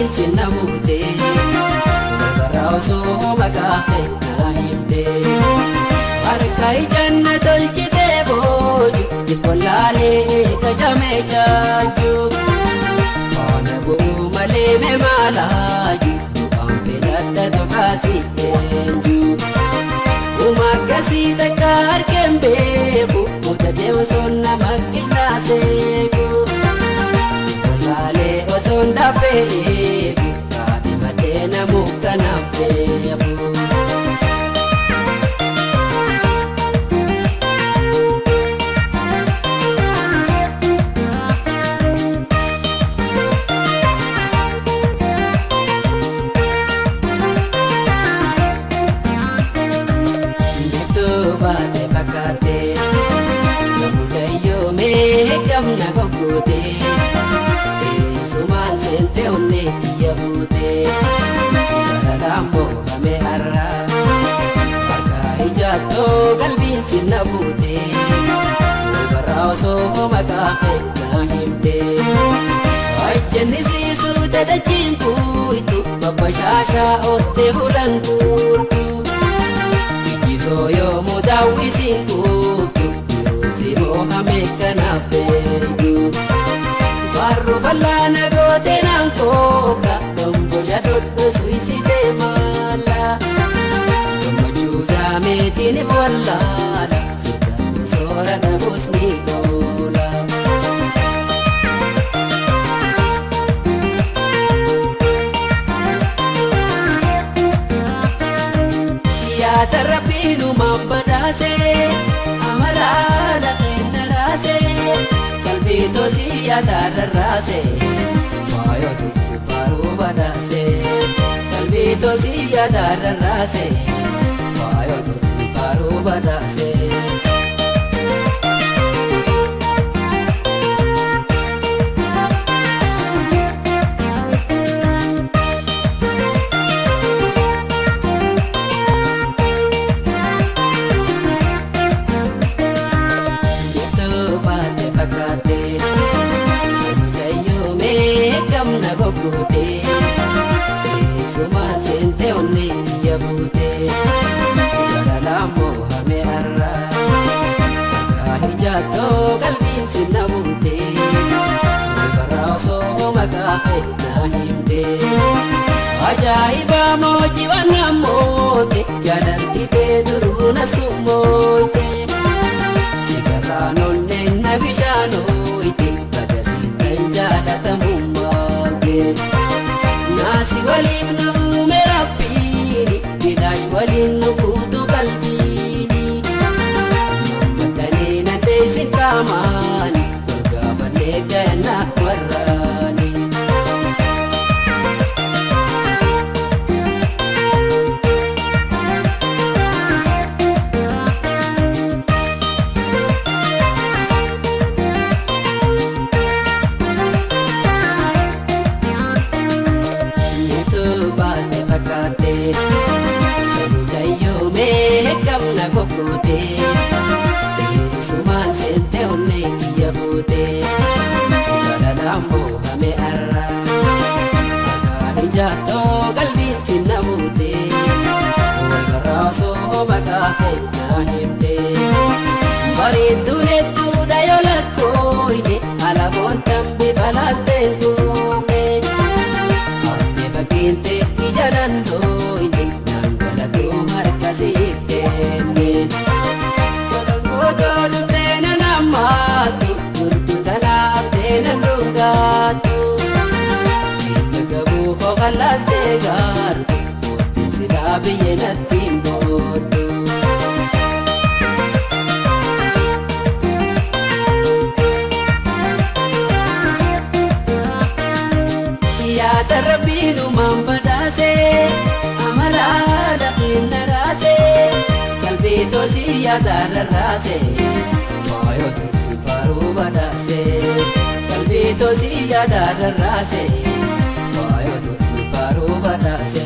qalbiin sinna buute Barraa osoo maqaa kennaa himte Harka ijanna tolchitee booju Ifollaalee gajamee jaaju Faana bu'uu malee mee maalaaju Waan filadha tuqaasi eenju Umakkasii takka harkeen beeku Mudadee osoo nama qillaaseeku Ifollaalee osoo dhabbee eegu Kaadhimatee namuu kanaaf beeku. Gamna gogote Sumaan seente onne kiyya buute Jalalaan moofame har'a Harka ijaattoo qalbiin sinna buute Barraa osoo maqaa kennaa himte Ajjannisiisuu dadachiin kuitu Babbashaashaa ootte bulan guurtu Ijjitoo yoomuu daawwisiin kuuftu Mohammed kanaaf beeku Farru fallaana gootee naan koofla Dombosha dhodhosu isitee maala Gammachuu daameetiin wallaala Siddaan soora dhabuus ni oola. Yaada rabbiin uumaan badhaasee Amalaala kenna raasee qalbii tosii yaada rarraasee waayoo tursi faaruu badhaasee qalbii tosii yaada rarraasee waayoo tursi faaruu badhaasee. Gamna gogote Sumaan seente onne kiyya buute Jalalaan moofame har'a Harka ijaattoo qalbiin sinna buute Barraa osoo maqaa kennaa himte Ajaa'iba moojii waan namoote Jaalalti tee duruu na summooyte Sigarraan onneen na bishaanooyte Bagasiittan jaalatamummaa Naasi waliif nu uume rabbiini Midhaash waliin nu guutu qalbiini Mammatanii na teessin qaamaani Wal gaafannee ganna warraani. Gamna gogote Sumaan seente onne kiyya buute Jalalaan moofame har'a Harka ijaattoo qalbiin sinna buute Walbarraa osoo maqaa kennaa himte Bareedduun hedduudha yoo lakkooyne Alaboon tambi balaalteen kuufne Hattee fakkiinte ija dandooyne Dhangaladhuu harka siif kenne Godongotoo dhuftee nan hammaattu Turtu tanaaf teenan dhungaattu Siif gaggabuu kofalaaltee gaartu Mootiin silaa biyye natti hin booddu. Yaada rabbiin uumaan badhaasee Amalaala kenna raasee qalbii tosii yaada rarraasee waayoo tursi faaruu badhaasee qalbii tosii yaada rarraasee waayoo tursi faaruu badhaasee.